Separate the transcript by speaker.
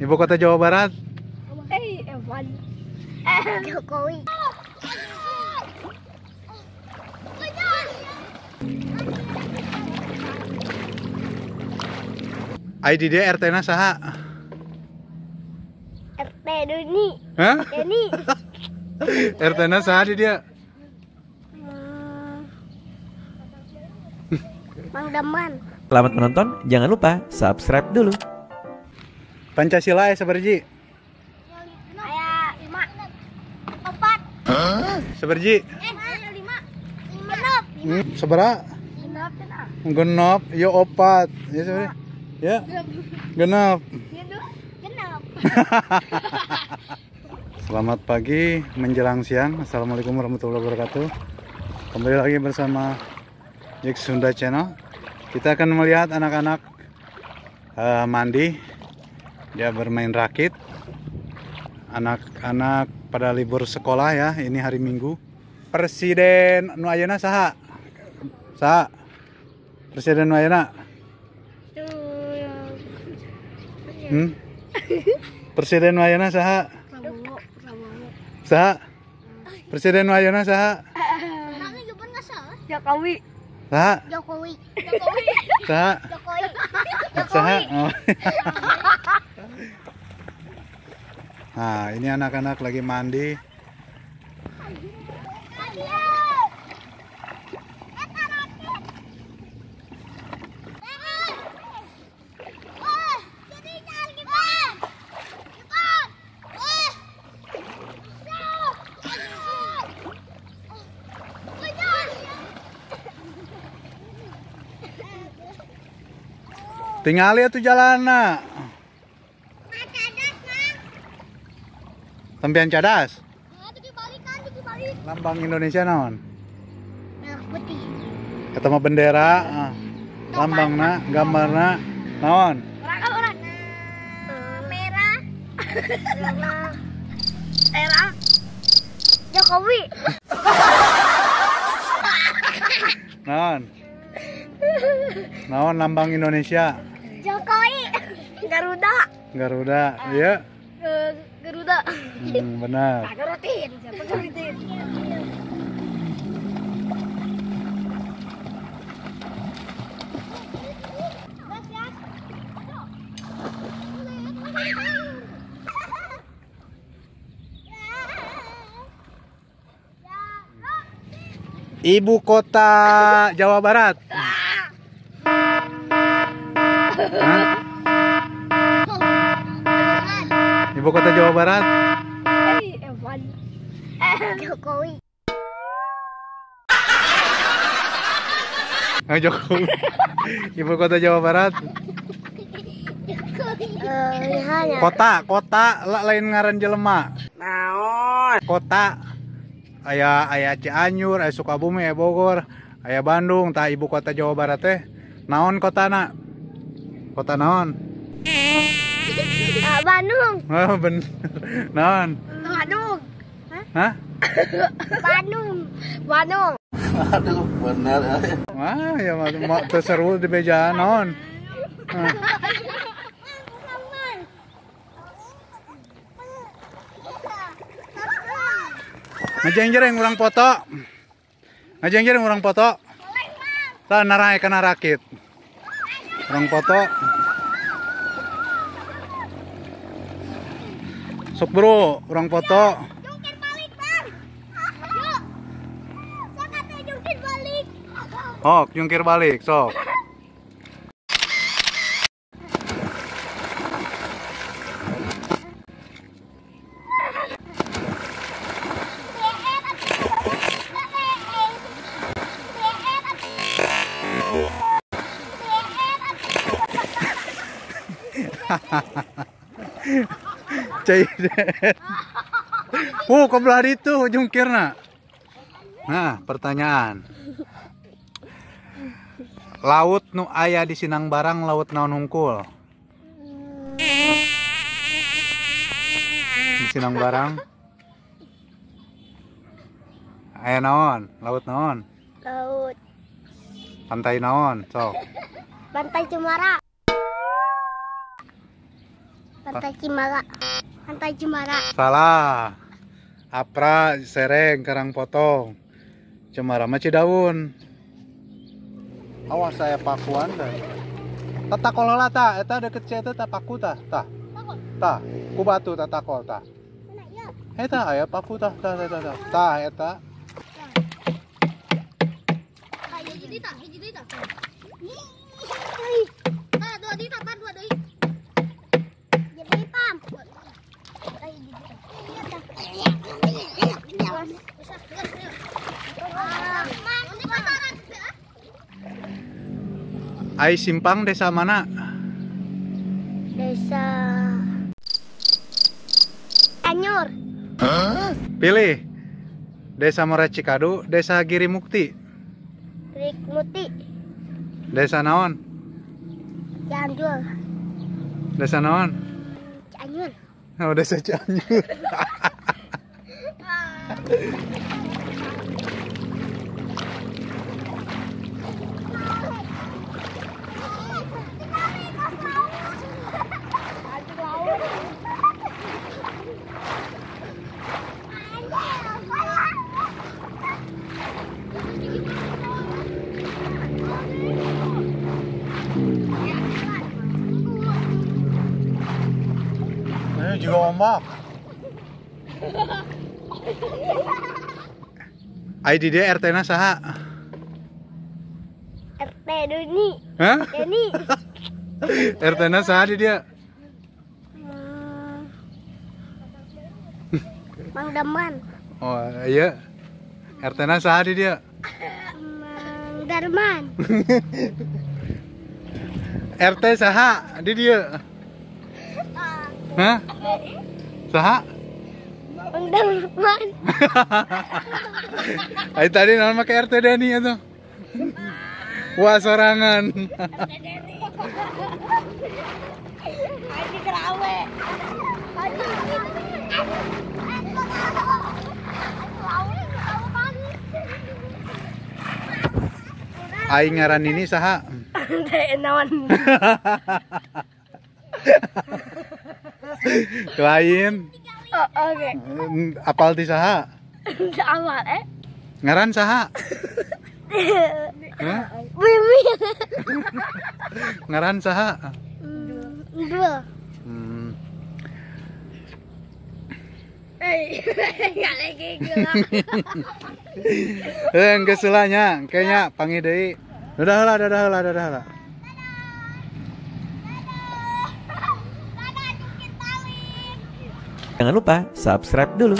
Speaker 1: Ibu kota Jawa Barat?
Speaker 2: Jokowi.
Speaker 1: ID dia RT na saha?
Speaker 2: RT Doni.
Speaker 1: Hah?
Speaker 2: Doni.
Speaker 1: RT na saha di dia?
Speaker 2: Mang Daman.
Speaker 3: Selamat menonton, jangan lupa subscribe dulu.
Speaker 1: Pancasila ya sabarji?
Speaker 2: Aya 5. 4.
Speaker 1: Sabarji?
Speaker 2: 5. Genep.
Speaker 1: Sabaraha? Genep, ya 4. Ya sabarji? Ya. Genep.
Speaker 2: Genep.
Speaker 1: Selamat pagi menjelang siang. Assalamualaikum warahmatullahi wabarakatuh. Kembali lagi bersama Jack Sunda Channel. Kita akan melihat anak-anak mandi. Dia bermain rakit. Anak-anak pada libur sekolah ya, ini hari Minggu. Presiden nu ayeuna saha? Saha? Presiden nu ayeuna? Presiden nu ayeuna saha? Saha? Presiden nu ayeuna saha?
Speaker 2: Jokowi.
Speaker 1: Saha?
Speaker 2: Jokowi. Jokowi.
Speaker 1: Saha?
Speaker 2: Jokowi.
Speaker 1: Saha? Oh. Nah, ini anak-anak lagi mandi. Tinggal ya tuh jalana. Tampian cadas. Lambang Indonesia naon?
Speaker 2: Merah putih.
Speaker 1: Kata mah bendera, lambangna, gambarna naon?
Speaker 2: Merah. Merah. Jokowi.
Speaker 1: Naon? Naon lambang Indonesia?
Speaker 2: Jokowi. Garuda.
Speaker 1: Garuda, iya.
Speaker 2: Garuda.
Speaker 1: Benar.
Speaker 2: Garutin.
Speaker 1: Ibu kota Jawa Barat. Hah? Ibu kota Jawa Barat?
Speaker 2: Jokowi.
Speaker 1: Oh, Jokowi. Ibu kota Jawa Barat? Kota, kota lain ngaran jelema.
Speaker 4: Naon?
Speaker 1: Kota. Aya aya Cianjur, aya Sukabumi, aya Bogor, aya Bandung, tah ibu kota Jawa Barat teh. Naon kotana? Kota naon?
Speaker 2: Bandung.
Speaker 1: Oh, bener. Naon?
Speaker 2: Bandung.
Speaker 1: Hah?
Speaker 2: Bandung. Bandung.
Speaker 4: Aduh, bener.
Speaker 1: Wah, ya mah seru di bejaan naon. Ngajeng-jereng urang foto. Ngajeng-jereng urang foto. Tah narae kana rakit. Urang foto. Sok bro, urang foto.
Speaker 2: Jungkir balik, Bang. Yuk. Sok atuh jungkir balik.
Speaker 1: Oh, jungkir balik, sok. Cai. Kebelah itu jungkirna. Nah, pertanyaan. Laut nu aya di Sinang Barang laut naon hungkul? Di Sinang Barang. Aya naon? Laut naon?
Speaker 2: Laut.
Speaker 1: Pantai naon? Sok.
Speaker 2: Pantai Cemara. Pantai Cimara. Pantai Cimara.
Speaker 1: Salah. Apra, Sereng, Karangpotong. Cemara mah Cidaun. Awas saya pakuan dah. Tatakol heula tah, eta deket si eta tah paku tah, tah. Tah, ku batu tatakol tah. Eta aya paku tah, tah tah tah. Tah eta.
Speaker 2: Tah hiji deui tah, hiji deui tah. Tah dua deui tah, dua deui. Jadi pam.
Speaker 1: Ai simpang desa mana?
Speaker 2: Desa Anyur.
Speaker 1: Huh? Pilih. Desa Muara Cikadu, Desa Giri Mukti.
Speaker 2: Giri Mukti.
Speaker 1: Desa naon?
Speaker 2: Cianjur.
Speaker 1: Desa naon?
Speaker 2: Cianjur.
Speaker 1: Oh, desa Cianjur. Ini juga ombak. Ai di dia RT na saha?
Speaker 2: RT Doni.
Speaker 1: Hah?
Speaker 2: Doni.
Speaker 1: RT na saha di dia?
Speaker 2: Mang Daman.
Speaker 1: Oh iya. RT na saha di dia?
Speaker 2: Mang Darman.
Speaker 1: RT saha di dia? Hah? Saha?
Speaker 2: Mang Darman.
Speaker 1: Ai tadi naon make RT Deni atuh. Wah sorangan.
Speaker 2: RT Deni. Ai kerawe.
Speaker 1: Ai ngaran ini saha?
Speaker 2: Teh naon.
Speaker 1: Lain.
Speaker 2: Oh, oke.
Speaker 1: Okay. Apal ti saha?
Speaker 2: Apal eh.
Speaker 1: Ngaran saha? Hah? Ngaran saha?
Speaker 2: Dua. Enggak lagi gelap.
Speaker 1: Geus heula nya, kayaknya panggil deui. Dadah heula, dadah heula, dadah heula.
Speaker 3: Jangan lupa subscribe dulu.